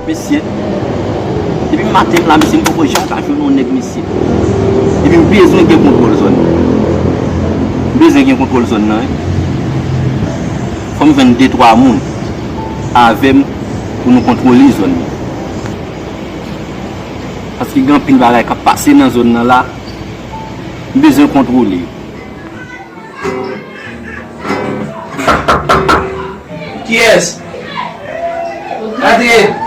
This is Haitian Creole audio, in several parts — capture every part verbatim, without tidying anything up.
Mesye, depi maten m la, mesye, m poko janm ka jwenn yon nèg, mesye. Epi m bezwen gen kontwòl zòn nan. M bezwen gen kontwòl zòn nan, wi. Fò m jwenn de twa moun avè m pou nou kontwole zòn nan. Paske gen anpil bagay k ap pase nan zòn nan la, m bezwen kontwole yo. Kiyès? Antre.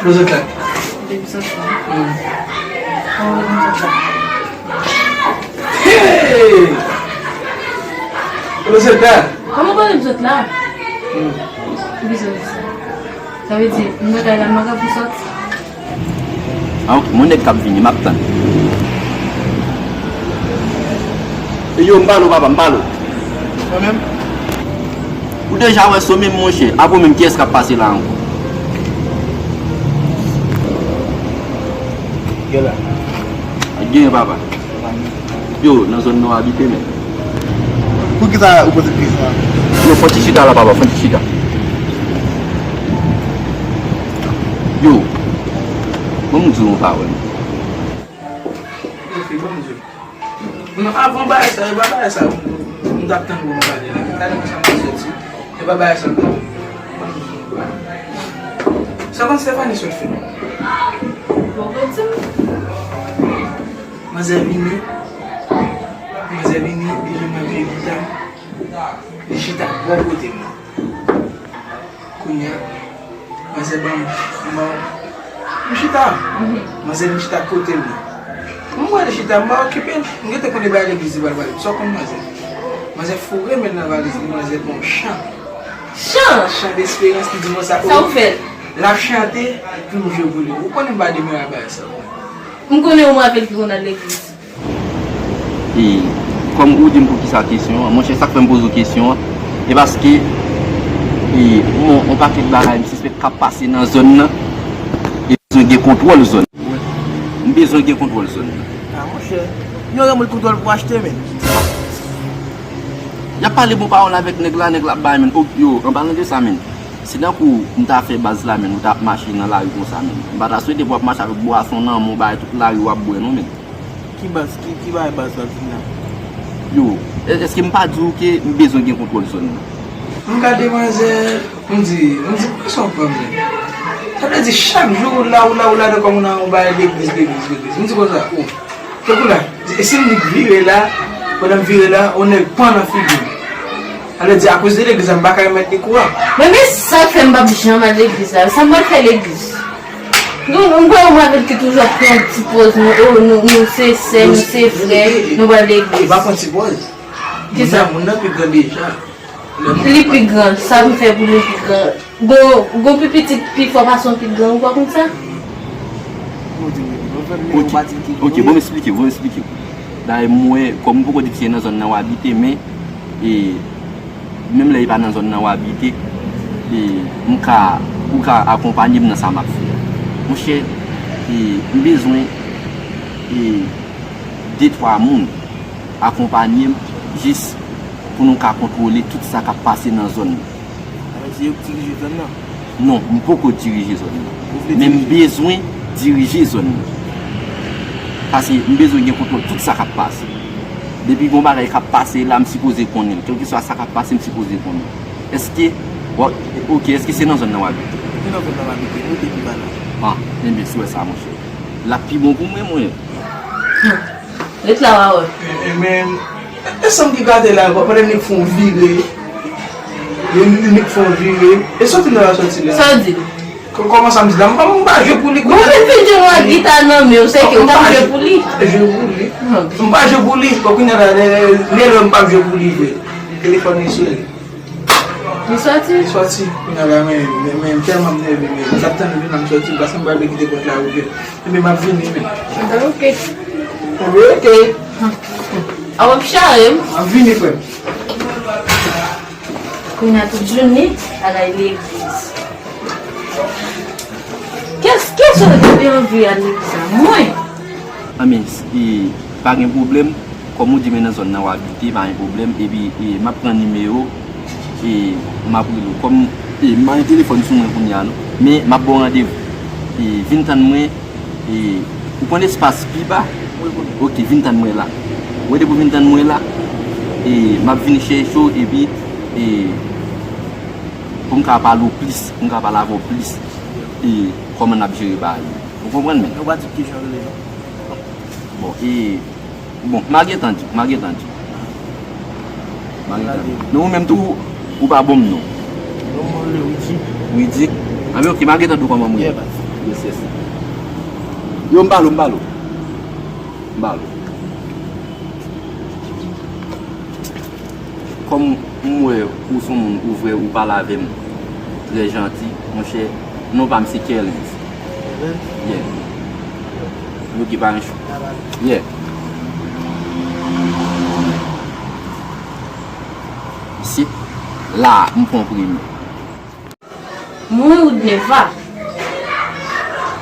Kote w sot la? Depi sot la. Hmm. Kote w sot la? Hey! Kote w sot la? Kòman kote m sot la? Hmm. Ki biznis sa? Sa vle di, m nan kay la, m pa ka pou sòti? Ah, ok, mon nèg k ap vini, m ap tann. Yo, m pale w, papa, m pale w. Mwen menm? Ou deja wè so menm, monchè. Apre w menm, kiyès k ap pase la ankò? Gen la. Gen, papa. Yo, nan zòn nan w abite, men. Poukisa ou poze kesyon an? Yo, fò ti chita la, papa, fò ti chita. Yo, ban m di w yon pawòl. Ok, ban m di w. Non, avan bagay sa, e pa bagay sa, m, m, m t ap tann pou m pale la. Gade konsa m soti. E pa bagay sa, m t ap tann. Ban m di w yon bagay. Sa konn Stephanie sot fè? Poko di m. Manzè vini, manzè vini, li jwenn mwen vye gita, li chita bò kote m nan. Kounye a, manzè ban m, ban m, m chita. Manzè vin chita kote m nan. M wè li chita, m pa okipe l. M gentan konnen bagay legliz li pral pale. Sa w konn manzè? Manzè foure men l nan valiz li, manzè pran yon chan. Chan! Chan desperans, li di mwen sa. Sa w fè l? L ap chante, epi m jwe pou li. Ou konnen m pa demare a bagay sa. M konnen ou mwen avè l ki konn al legliz. E kòm ou di m poukisa kesyon an, monchè, sa k fè m poze w kesyon an, e paske, e, yon, yon pakèt bagay m sispèk k ap pase nan zòn nan, e m bezwen gen kontwòl zòn nan. M bezwen gen kontwòl zòn nan. Ah, monchè, yon renmen kontwòl pou achte, men. Y ap pale bon pawòl avèk nèg la, nèg la ap bay, men. Ok, yo, an palan de sa, men. Se tankou m ta fè baz la, men, ou t ap mache nan lari konsa, men. M pa ta swete pou w ap mache avèk bwason nan men w, bay tout lari w ap bwè, non, men. Ki baz, ki, ki bagay baz la di la? Yo, è-, èske m pa di w ke m bezwen gen kontwòl zòn nan? M gade manzè, m di, m di, poukisa w pran m menm? Sa vle di, chak jou ou la, ou la, ou la, de kòm ou nan yon bagay legliz, legliz, legliz. M di konsa, o, tankou la, e si m di vire la, pandan m vire la, yon nèg pran nan figi m. Sa vle di, akoz de legliz la, m pa ka remèt li kouran. Men, men sa k fè m p ap janm al legliz la. Sa m pral fè legliz? Nou, m kwè ou mwen avè l ki toujou ap pran ti pòz nou, o, nou, nou se sè, nou se frè, nou pral legliz. Li pa pran ti pòz. Kisa? Moun nan, moun nan pi gran deja. Li pi gran, sa m fè pou li pi gran. Gon, gon pi pitit pi fò pase yon pi gran, ou pa konn sa? Ok, ok, bon, m esplike, bon, m esplike. Dayè, m wè, kòm m poko di se nan zòn nan w abite, men, e, menm lè e pa nan zòn nan w abite, e, m ka, ou ka akonpanye m nan sa m ap fè a. Monchè, e, m bezwen, e, de twa moun akonpanye m jis pou nou ka kontwole tout sa k ap pase nan zòn nan. Sa vle di yo k dirije zòn nan? Non, m poko dirije zòn nan. Ou vle dirije? Men m bezwen dirije zòn nan. Paske m bezwen gen kontwòl tout sa k ap pase. Depi gon bagay k ap pase la, m sipoze konnen l. Kèlkeswa sa k ap pase, m sipoze konnen. Èske, w ap, ok, èske se nan zòn nan w abite? Se nan zòn nan m abite, nou te pi ba la. Ah, enben, si w wè sa, monchè. L ap pi bon pou mwen, mwen. Ret la, w a wè. E, e, men, e sa m ki gade la, bon, pandan nèg fè yon vire, e, nèg fè yon vire, e sòti nan la sòti la. Sa w di? Kò-, kòman sa m di la? M pa, m pa jwe pou li. Bon, men fidjil ou ak gita nan men w, se ke w t ap jwe pou li. M pa jwe pou li. M pa jwe pou li. Bon, kounye a la, lè, lè, lè m p ap jwe pou li vre. Telefòn li sone. Li sòti? Li sòti. Kounye a la, men, men, men, m tèlman m nève, men, m t ap tann li la, m sòti, paske m pral kite pòt la ouvè. Ebyen, m ap vini, men. Ebyen, ok. Ebyen, ok. A, w ap chare m? M ap vini, frè m. Kounye a tout jounen, al legliz. Kès, kès ou te anvi al legliz la? Mwen? Anben, e, pa gen pwoblèm. Kòm ou di men nan zòn nan w abite, pa gen pwoblèm. Epi, e, m ap pran nimewo. E, m ap rele w. Kòm, e, m pa gen telefòn sou mwen kounye a, non. Men, m ap ba w randevou. E, vin tann mwen, e, ou konn espas pi ba? Wi, wi. Ok, vin tann mwen la. Ou wè depi w vin tann mwen la, e, m ap vin chèche w, epi, e, pou m ka pale w plis, pou m ka pale avè w plis, e, kòman n ap jere bagay yo. Ou konprann, men? Ou pa di kijan w rele, non? Bon, e, Bon, m a gentan di w, m a gentan di w. M a gentan di w. Men ou menm tou, ou pa ban m non. Non, mwen rele Widy. Widy? Anben, ok, m a gentan di w kòman mwen ye. Yeah, baz. Yes, yes. Yo, m pale w, m pale w. M pale w. Kòm m wè ou se yon moun ouvè, ou pale avè m trè janti, monchè, non pa m se Kerlens. Kerlens? Yeah. Ok, pa gen chou. Yeah. Isit, la, m pran premye. Mwen Woodneva.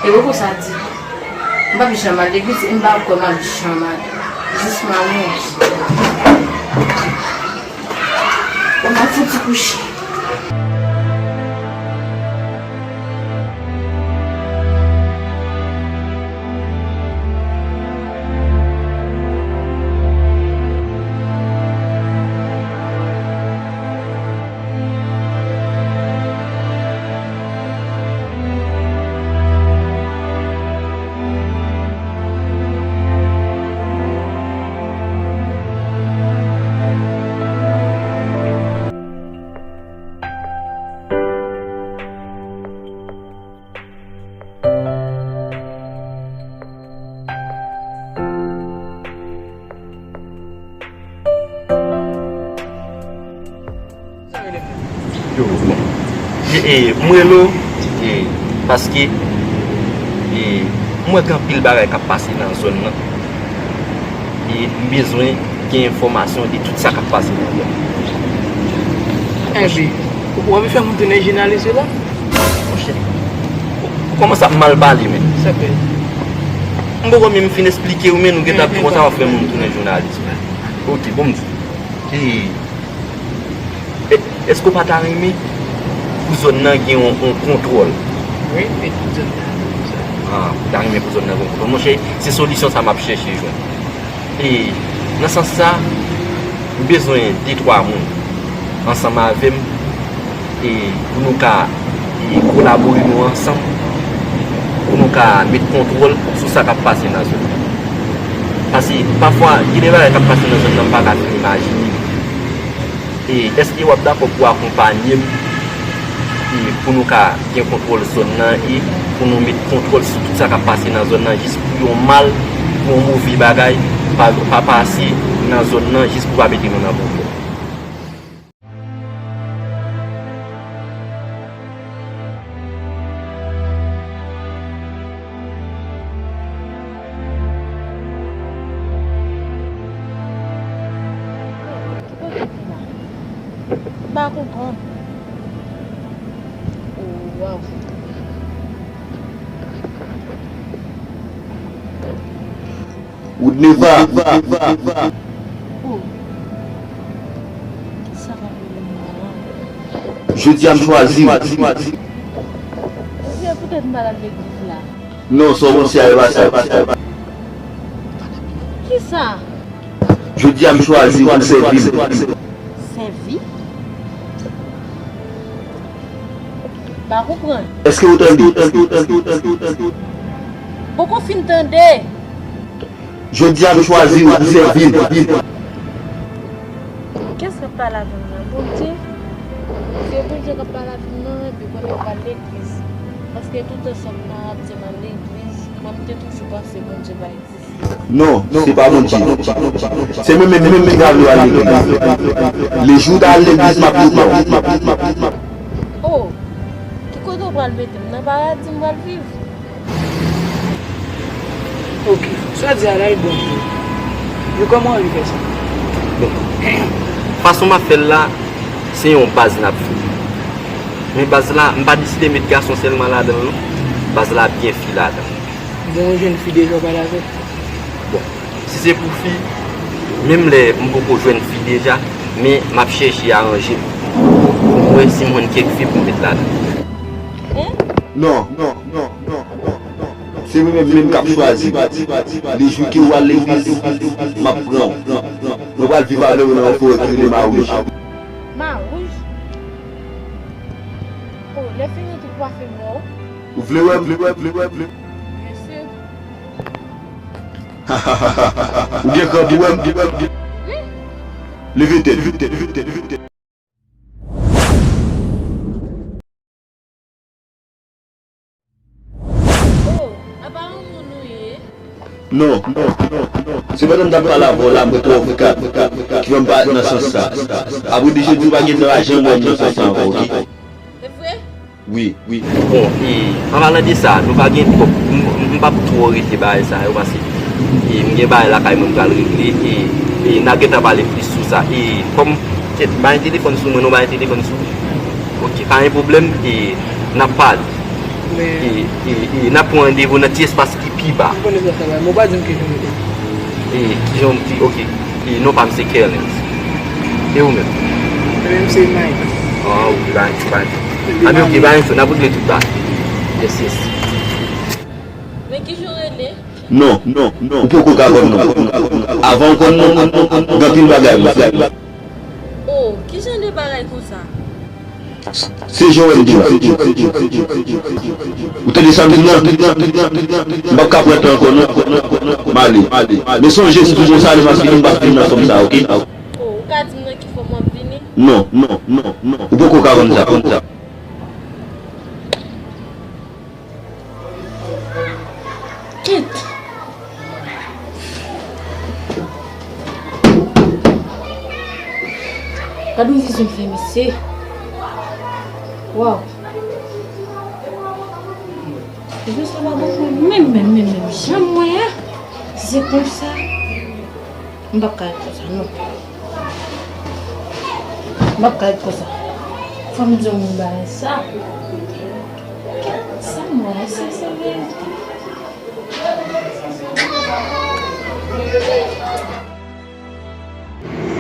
E poko sa di. M p ap janm al legliz e m pa kwè m ap janm ale. Jis m a mouri. Mwen fouti kouche. Yo, bon. E, e, m rele w, e, paske, e, m wè gen anpil bagay k ap pase nan zòn nan. E m bezwen gen enfòmasyon de tout sa k ap pase nan zòn nan. Enben, w ap fè moun tounen jounalis la? Monchè, ou kòmanse ap mal pale, men. Sa fè. M poko menm fin esplike w, men nou gentan ap di konsa w ap fè moun tounen jounalis. Ok, bon, m di. E, e, èske w pa ta renmen pou zòn nan gen yon, yon kontwòl? Wi, e tout zòn nan konsa. Ah, ou ta renmen pou zòn nan gen yon kontwòl. Monchè, se solisyon sa m ap chèche jwenn. E nan sans sa, m bezwen de twa moun ansanm avè m, e pou nou ka, e kolabore nou ansanm, pou nou ka met kontwòl sou sa k ap pase nan zòn nan. Paske pafwa, gen de bagay k ap pase nan zòn nan, m pa ka fin imajine. E èske w ap dakò pou w akonpanye m, e pou nou ka gen kontwòl zòn nan, e pou nou met kontwòl sou tout sa k ap pase nan zòn nan, jis pou yon mal, pou yon move bagay, pa, pa pase nan zòn nan, jis pou pa mete nou nan pwoblèm? Ki kote ki la? M pa konprann. Oh, waw. Woodneva. Oh. Sa pa pwoblèm nan. Jodi a m chwazi w. Ebyen, poutèt m pa t al legliz la. Non, sa w panse a e pa sa. Kisa? Jodi a m chwazi w pou sèvi m. Sèvi? Pa konprann. Èske w tande? Poko fin tande. Jodi a m chwazi w pou sèvi m. Kiyès k ap pale avè m nan? Bondye? Se Bondye k ap pale avè m nan, epi konnen m pral legliz. Paske tout ansanm nan ap di m al legliz, mwen m te toujou panse Bondye pa egziste. Non, se pa Bondye. Se mwen menm, menm ki ta vle w al legliz. Lejou w ta al legliz, m ap mete w. Oh, ki kote w pral mete m? Nan paradi m pral viv? Ok, sa w di a la e bon tou. Men kòman w anvi fè sa? Bon, fason m ap fè l la, se yon baz n ap fè. Men baz la, m pa deside met gason sèlman ladan l non. Baz la byen fi ladan l. Bon, ou jwenn fi deja w pale avè l? Bon, si se pou fi, menm lè m poko jwenn fi deja, men m ap chèche aranje m. Ou wè si m jwenn kèk fi pou m met ladan. Non, non, non, non, non, non. Se mwen menm menm k ap chwazi. Lejou ke w al legliz, m ap pran w. Nou pral viv avè w nan yon forè ki rele Mawouj. Mawouj? Oh, lè fini tout kwafe m wè w. Ou vle wè m, vle wè m, vle wè m, vle wè m. Byen si. Ou gen kran pou wè m? Wi. Leve tèt, leve tèt, leve tèt, leve tèt. Oh, apa yon moun ou ye? Non, non, non, non. Se pandan m t ap pale avè w la, mwen twò frekant, ki fè m parèt nan sans sa. Apre de jodi, ou pa gen dwa janm wè m nan sans sa ankò, oke? Se vre? Wi, wi. Bon, e, an palan de sa, nou pa gen twòp, m, m, m p ap twò rete bagay sa yo, paske, e, m gen bagay lakay mwen m pral regle, e, e, n a gentan pale plis sou sa. E, kòm, kèt, bay telefòn sou mwen, nou bay telefòn sou. Oke, pa gen pwoblèm, e, n ap pale. Men e, e, e, n ap pran randevou nan ti espas ki pi ba. M konnen sa travay, men w pa di m kijan w rele. E, kijan w di, oke. E, non pa m se Kerlens. E ou menm? Mwen menm se Mike. Ah, wi, ba, ba. Anben, oke, ba, n ap regle tout bagay. Yes, yes. Men kijan w rele? Non, non, non. Ou poko ka konn non. Avan w konn non, gen anpil bagay pou fè. Oh, kijan de bagay konsa? Se jan w wè m di w la. Ou tande sa m di w la? M p ap ka pran tan ankò non. M ale. Men sonje, si toujou sa ale, m ap vini, m p ap vin nan fòm sa, oke? Oh, ou ka di m nan ki fòm w ap vini? Non, non, non, non. Ou poko ka konn sa, konn sa. Kèt! Gad yon vizyon m fè misye. Waw! Vizyon sa pa bon pou mwen menm, menm, menm, menm. Jan m wè a, si se konsa, m p ap ka ret konsa, non. M p ap ka ret konsa. Fò m di yon moun bagay sa. Sa m wè, èske se verite?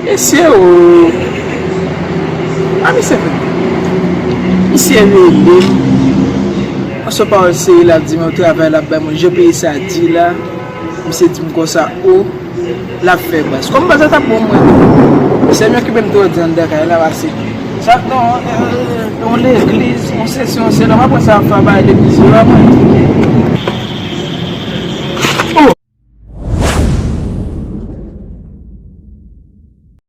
Mesye o. A, misye fè. Misye rele m. An se pawòl serye, l ap di m yon travay l ap bay mwen, jan peyi sa di la. Misye di m konsa, o, l ap fè bas. Kòm bas la t ap bon mwen tou. Mesye m okipe m twò di anndan kay la, pase sa, non, e, e, yon legliz, yon sesi, yon sela, m ap pran sa ap fè bay legliz yo, a mwen.